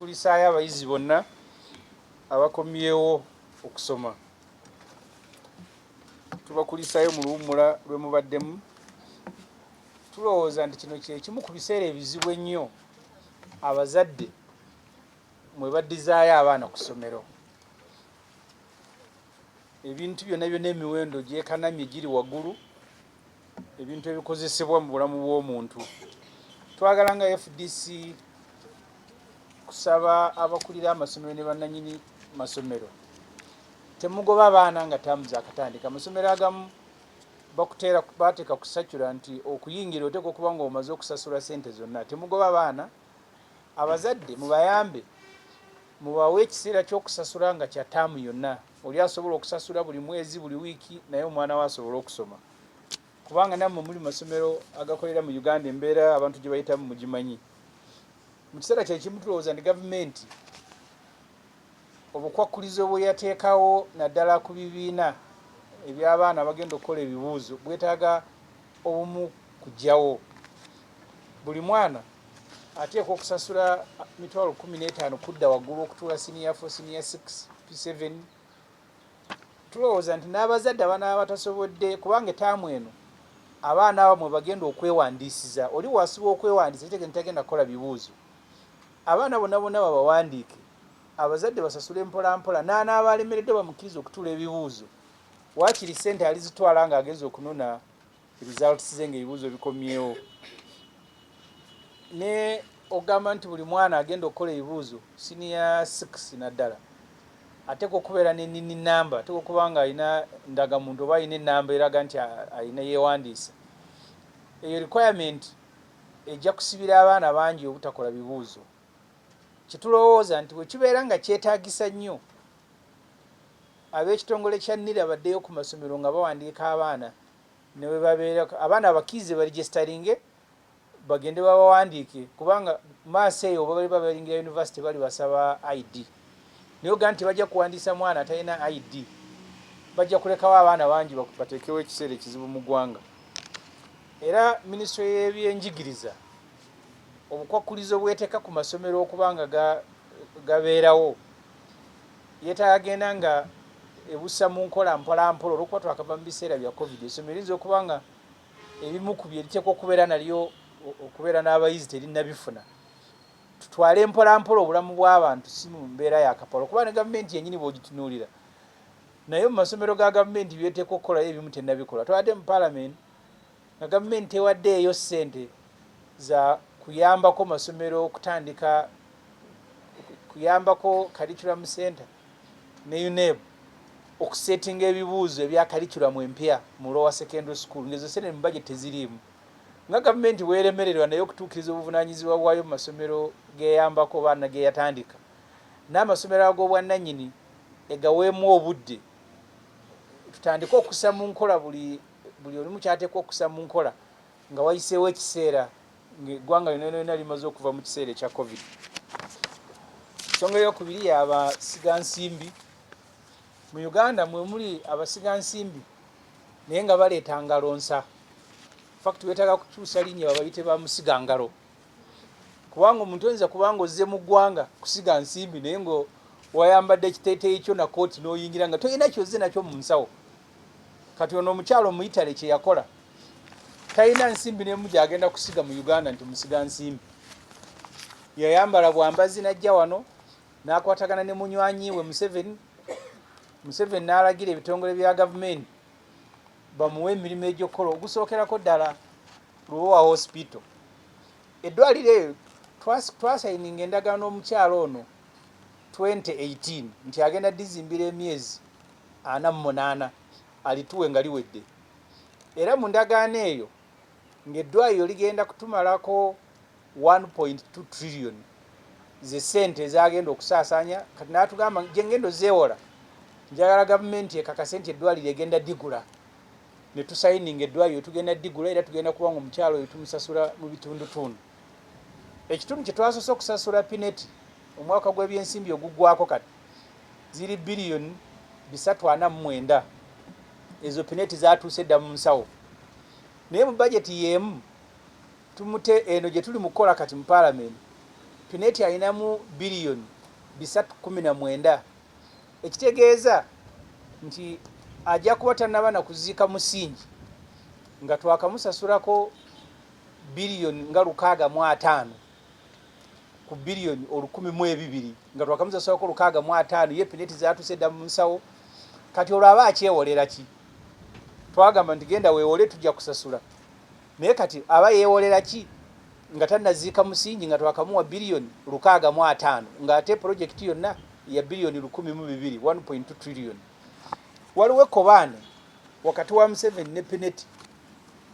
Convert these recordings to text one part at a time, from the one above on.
Tukulisaayo abayizi bonna abakomyewo okusoma. Tubakulisaayo mu luwummula lwe mubaddemu. Tulowooza nti kino kye kimu ku biseera ebizibu ennyo abazadde mwe baddizaayo abaana ku ssomero. Ebintu byonna byonna emiwendo gyekanamye giri waggulu, ebintu ebikozesebwa mu bulamu bw'omuntu. Twagala nga FDC kusaba abakulira amasomero ne bannanyini masomero, temugoba abaana nga taamu zaakatandika. Amasomero agamu bakuteera bateeka ku circular nti okuyingira oteekwa okuba ng'omaze okusasula ssente zonna. Temugoba abaana, abazadde mubayambe, mubawe ekiseera ky'okusasula nga kya taamu yonna. Oli asobola okusasula buli mwezi, buli wiiki, naye omwana we asobole okusoma, kubanga nammwe muli masomero agakolera mu Uganda, embeera abantu gye bayitamu mugimanyi. Mu kiseera kyekimu tulowooza nti gavumenti obukwakkulizo bwe yateekawo naddala ku bibiina eby'abaana abagenda okukola ebibuuzo bwetaaga obumu kuggyawo. Buli mwana ateekwa okusasula 15000 kudda waggulu okutuula senior 4, senior 6, P7. Tulowooza nti n'abazadde abanaaba batasobodde, kubanga ettaamu eno abaana abo mwe bagenda okwewandiisiza, oli wasiba okwewandiisa kitegeeza nti tagenda kukola bibuuzo. Abaana bonna bonna babawandiike, abazadde basasule mpola mpola, n'anaaba alemereddwa bamukkirize okutuula ebibuuzo, waakiri ssente alizitwala ng'agenze okunona results ze ng'ebibuuzo bikomyewo. Ne ogamba nti buli mwana agenda okukola ebibuuzo senior 6 naddala ateekwa okubeera ne NIN number, ateekwa okuba nga alina ndagamuntu oba alina ennamba eraga nti alina yeewandiisa. Eyo requirement ejja kusibira abaana bangi obutakola bibuuzo. Kyetulowooza nti bwe kibeera nga kyetaagisa nnyo, ab'ekitongole kya NIRA baddeyo ku masomero nga bawandiika abaana ne bwe babeera abaana abakkirize baregisteringe, bagende babawandiike, kubanga maaso eyo oba baliba bayingira university bali basaba ID. Naye ogamba nti bajja kuwandiisa mwana atalina ID, bajja kulekawo abaana bangi bateekewo ekiseera ekizibu mu ggwanga. Era minisitule y'ebyenjigiriza obukwakkulizo bweteeka ku masomero okuba nga gabeerawo yeetaaga genda nga ebussa mu nkola mpola mpola, olw'okuba twakava mu biseera bya COVID. Essomero liyinza okuba nga ebimu ku bye liteekwa okubeera nalyo okubeera n'abayizi terinnabifuna. Tutwale mpola mpola obulamu bw'abantu, si mu mbeera ya kapalo, kuba ne gavumenti yennyini bw'ogitunuulira naye mu masomero ga gavumenti byeteekwa okukolayo ebimu tennabikola. Twabadde mu palamenti nga gavumenti tewaddeeyo ssente za kuyambako masomero okutandika kuyambako curriculum center ne UNEB okusetinga ebibuuzo ebya curriculum empya mu lower secondary school, ng'ezo ssente mu budget teziriimu. Nga gavumenti bweremererwa naye okutuukiriza obuvunaanyizibwa bwayo mu masomero geyambako oba geyatandika, n'amasomero ag'obwannannyini egaweemu obudde tutandike okussa mu nkola buli buli olimu kyateekwa okussa mu nkola nga wayiseewo ekiseera ng'eggwanga lyonna lyonna limaze okuva mu kiseera ekya COVID. Ensonga eyokubiri y'abasigansimbi. Mu Uganda mwe muli abasigansimbi naye nga baleeta ngalo nsa. Fact weetaaga kukyusa linnya babayite ba musigangalo, kubanga omuntu oyinza kubanga ozze mu ggwanga kusiga nsimbi naye nga wayambadde ekiteeteeyi kyo na kooti n'oyingira nga tolina kyozze nakyo mu nsawo. Kati ono omukyalo Omuyitale kye yakola, talina nsimbi n'emu gy'agenda kusiga mu Uganda nti musiga nsimbi. Yayambala bwambazi n'ajja wano n'akwatagana ne munywanyi we Museveni. Museveni n'alagira ebitongole bya gavumenti bamuwe emirimu egy'okukola, ogusookerako ddala Lubowa Hospital. Eddwaliro eyo twasayininga endagaano omukyalo ono 2018 nti agenda dizimbira emyezi 48 alituwe nga liwedde. Era mu ndagaano eyo ng'eddwaliro ligenda kutumalako 1.2 trillion, ze ssente ezagenda okusaasaanya. Kati n'atugamba, gye ngenda ozeewola, njagala gavumenti ekakase nti eddwaliro egenda digula. Ne tusayininga eddwaliro tugenda digula, era tugenda kuba nga omukyalo oyo tumusasula mu bitundutundu. Ekitundu kye twasoose okusasula Pinetti omwaka gw'ebyensimbi oguggwako kati ziri biliyoni 349. Ezo Pinetti zatuuse dda mu nsawo, naye mu bajeti y'emu tumute eno gye tuli mu kukola kati mu paalamenti. Pinetti alinamu 319 billion, ekitegeeza nti ajja kuba tannaba na kuziika musingi nga twakamusasulako biliyoni nga 65 ku 1002 billion, nga twakamusasulako 65. Ye Pinetti zatuse dda mu nsawo. Kati olwo aba akyewolera ki? Twagamba nti genda weewole, tujja kusasula, naye kati aba yeewolera ki nga tannaziika musingi, nga twakamuwa 65 billion, ng'ate pulojekiti yonna ya 1002 billion, 1.2 trillion? Waliwo ekkobaane wakati wa Museveni ne Pinetti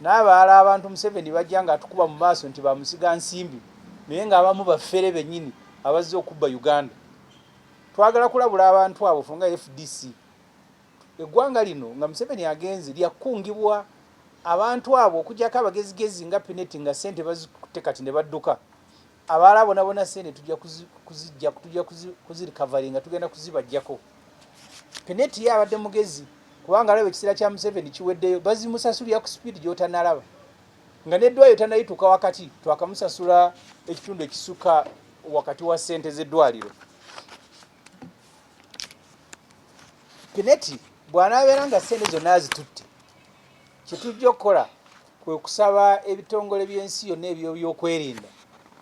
n'abalala. Abantu Museveni bajja nga atukuba mu maaso nti bamusiga nsimbi, naye ng'abamu bafere bennyini abazze okubba Uganda. Twagala kulabula abantu abo ffe nga FDC. Eggwanga lino nga Museveni agenze lyakungibwa abantu abo, okujjako abagezigezi nga Pinetti, nga sente bazikutte kati ne badduka. Abalala bona bona sente tujja kuzijja, tujja kuzirecoveringa, tugenda kuzibajjako. Pinetti ye abadde mugezi, kubanga alaba ekiseera kya Museveni kiweddeyo, bazimusasulira ku speed gy'otanalaba, nga n'eddwaliro tanayituuka wakati, twakamusasula ekitundu ekisukka wakati wa ssente z'eddwaliro. Pinetti bw'anaabeera nga ssente zonna azitutte, kyetujja okukola kwe kusaba ebitongole by'ensi yonna ebyobyokwerinda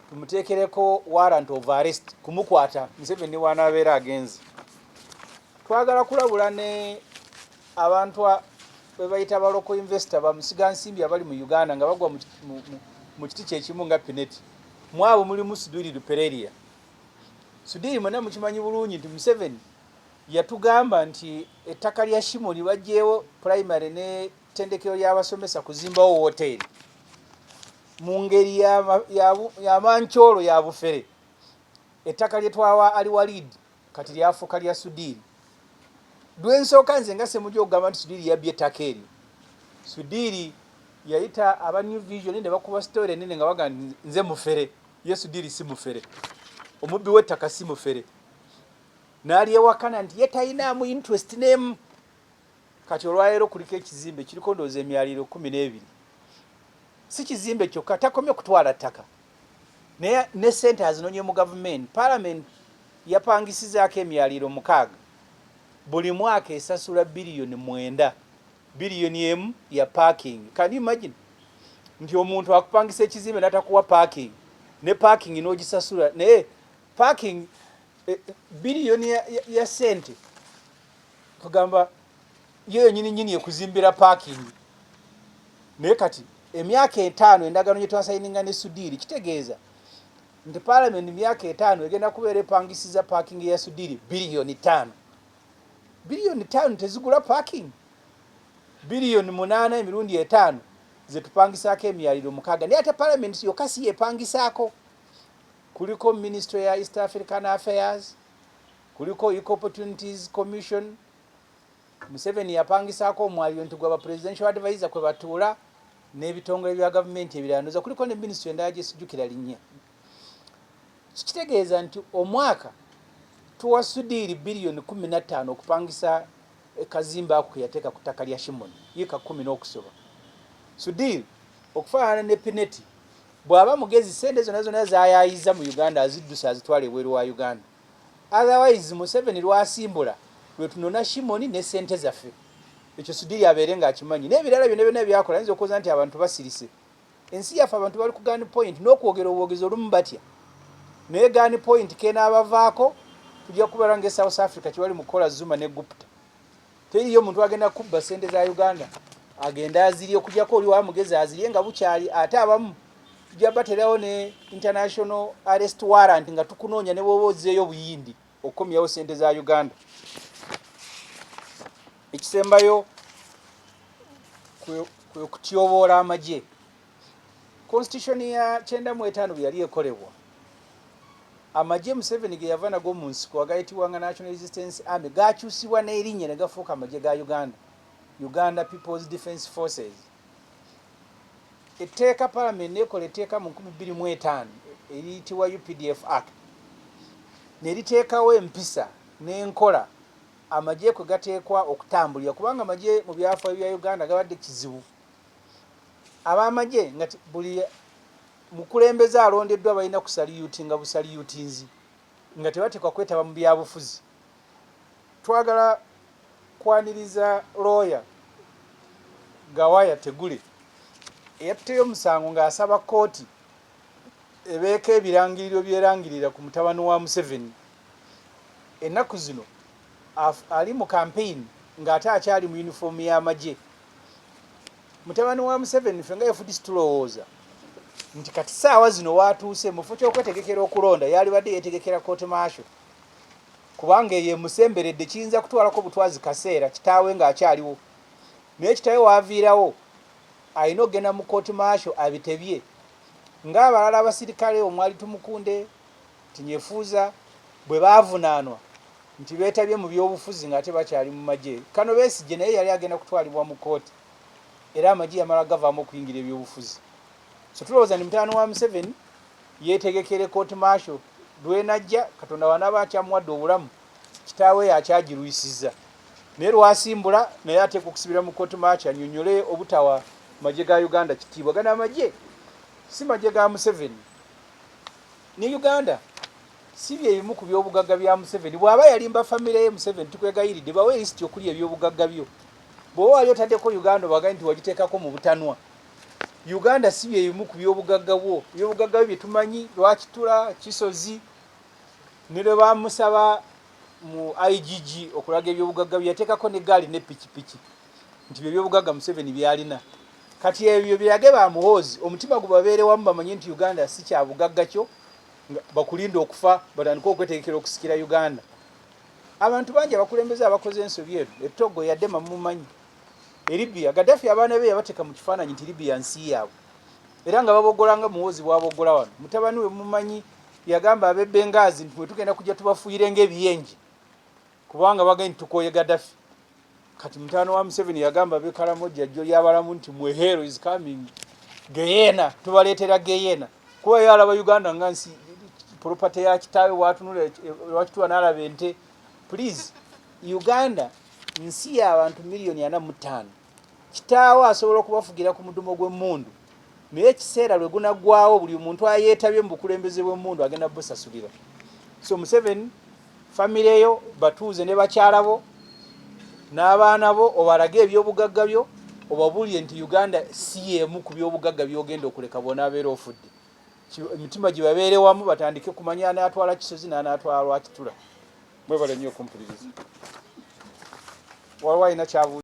tumuteekereko warrant of arrest kumukwata Museveni bw'anaabeera agenze. Twagala kulabula ne abantu be bayita ba local investor, bamusigansimbi abali mu Uganda nga bagwa mu kiti kyekimu nga Pinetti. Mu abo mulimu Sudhir Ruparelia. Sudhir mwena mukimanyi bulungi nti Museveni yatugamba nti ettaka lya Shimoni baggyewo primary ne ttendekero ly'abasomesa kuzimbawo woteeri mu ngeri yamankyolo ya bufere. Ettaka lye twawa Ali Walid kati lyafuuka lya Sudhir. Lwensooka nze nga Ssemujju okugamba nti Sudhir yabbye ettaka eryo. Sudhir yayita aba New Vision ne bakuba story enene nga baga nze mufere, ye Sudhir si mufere, omubbi w'ettaka si mufere, n'alyewakana nti ye talinaamu interest n'emu. Kati olwaleero kuliko ekizimbe kiriko ndowooza emyaliro 12. Si kizimbe kyokka, takomye kutwala ttaka, naye ne sente azinonye mu gavumenti. Parliament yapangisizaako emyaliro 6, buli mwaka esasula 9 billion, 1 billion ya parking. Can you imagine nti omuntu akupangisa ekizimbe natakuwa parking, ne parking n'ogisasula? Naye parking biliyoni ya sente, kugamba yo yonyini nyini ekuzimbira parking. Naye kati emyaka 5 endagaano gye twasayininga ne Sudhir, kitegeeza nti parliament myaka 5 egenda kubeera epangisiza parking ya Sudhir 5 billion. 5 billion tezigula parking. 8 billion emirundi 5 zetupangisaako emyaliro 6. Naye ate parliament yokka si yepangisaako, kuliko Ministry ya East African Affairs, kuliko Equal Opportunities Commission. Museveni yapangisaako omwaliro nti gwaba presidential advisor kwe batuula, n'ebitongole bya gavumenti ebirala. Ndoza kuliko ne ministry endala gyesijjukira linnya. Kikitegeeza nti omwaka tuwa Sudhir 15 billion okupangisa ekazimba ako keyateeka ku ttaka lya Shimoni, yiika 10 n'okusoba. Sudhir okufaanana ne Pinetti, bw'aba mugezi, sente zonna zonna zayayiza mu Uganda aziddusa, azitwala ebweru wa Uganda. Otherwise Museveni lwasimbula lwetunona Shimoni ne sente zaffe. Ekyo Sudhir abeere ng'akimanyi. N'ebirala byonna byonna byakola, ayinza okuwoza nti abantu basirise. Ensi yaffe abantu bali ku gun point n'okwogera obwogezi olumu batya, naye gun point kenaabavaako tujja kubeera nga e South Africa kyebali mu kukola Zuma ne Gupta. Teriyo omuntu agenda kubba sente za Uganda agenda azirye, okujjako oli wa mugezi azirye nga bukyali. Ate abamu tujja baterawo ne international arrest warrant nga tukunoonya ne bwoba ozzeeyo Buyindi okukomyawo sente za Uganda. Ekisembayo kwe kutyoboola amagye. Constitution ya 95 bwe yali ekolebwa, amagye Museveni ge yava nago mu nsiko agayitibwanga National Resistance Army gakyusibwa n'erinnya ne gafuuka amagye ga Uganda, Uganda People's Defence Forces. Etteeka, parliament nekola etteeka mu 2005 eriyitibwa UPDF Act, ne liteekawo empisa n'enkola amagye kwe gateekwa okutambulira, kubanga amagye mu byafaayo bya Uganda gabadde kizibu. Ab'amagye nga buli Mukulembeze alondeddwa balina kusaliyutinga busaliyutinzi nga tebateekwa kwetaba mu byabufuzi. Twagala kwaniriza looya Gawaya Tegule eyatteyo omusango ng'asaba kkooti ebeeko ebirangiriro byerangirira ku mutabani wa Museveni. Ennaku zino ali mu campaign ng'ate akyali mu yunifoomu y'amagye. Mutabani wa Museveni ffe nga FDC tulowooza nti kati ssaawa zino waatuuse mu kifo ky'okwetegekera okulonda yaalibadde yeetegekera court martial kubanga eyo emusemberedde kiyinza kutwalako butwazi kaseera kitaawe ng'akyaliwo naye kitaawe waaviirawo alina okugenda mu court martial abitebye ng'abalala abasirikale omwali Tumukunde, Tinyefuza bwe baavunaanwa nti beetabye mu byobufuzi ng'ate bakyali mu magye. Kano Besigye naye yali agenda kutwalibwa mu kkooti era amagye yamala gavaamu okuyingira ebyobufuzi. So tulowooza nti mutabani wa Museveni yeetegekere court martial lw'enajja, Katonda w'anaaba akyamuwadde obulamu, kitaawe y'akyagirwisizza. Naye lwasimbula naye ateekwa okusibira mu court martial annyonnyole obutawa magye ga Uganda kitiibwa. Gano amagye si magye ga Museveni. Ne Uganda si bye bimu ku byobugagga bya Museveni. Bw'aba yalimba famire ye Museveni tukwegayiridde bawe lisiti okuli ebyobugagga byo. Bw'oba wali otaddeko Uganda obagaye nti wagiteekako mu butanwa. Uganda si bye bimu ku byobugagga bwo. Ebyobugagga byo bye tumanyi Lwakitula, Kisozi ne lwe baamusaba mu IGG okulaga ebyobugagga bye yateekako n'eggaali ne pikipiki nti bye byobugagga Museveni by'alina. Kati ebyo birage ba Muhoozi omutima gubabeere wamu bamanye nti Uganda si kya bugagga kyo nga bakulinda okufa batandike okwetegekera okusikira Uganda. Abantu bangi abakulembeze abakoze ensobi eno. E Togo Eyadema mumumanyi. E Libya Gaddafi abaana be yabateeka mu kifaananyi nti Libya nsi yaabwe era nga baboggola nga Muhoozi bw'aboggola wano. Mutabani we mumumanyi yagamba ab'e Benghazi nti mwe tugenda kujja tubafuuyire ng'ebiyenje kubanga bagambye nti tukooye Gaddafi. Kati mutabani wa Museveni yagamba ab'e Karamoja jjo ly'abalamu nti mwe hell is coming, geyena tubaleetera geyena kuba ye alaba Uganda nga nsi property ya kitaawe bw'atunula Lwakitula n'alaba ente. Please, Uganda nsi y'abantu 45 million. Kitaawe asobola okubafugira ku mudumo gw'emmundu naye ekiseera lwe gunaggwawo buli muntu ayeetabye mu bukulembeze bw'emmundu agenda busasulira. So Museveni, famire yo batuuze ne bakyala bo n'abaana bo obalage ebyobugagga byo obabuulire nti Uganda si y'emu ku byobugagga by'ogenda okuleka bw'onaabeera ofudde. Emitima gibabeere wamu batandike kumanya anaatwala Kisozi n'anaatwala Lwakitula. Mwebale nnyo okumpuliriza. Waliwo alina kyabuuza?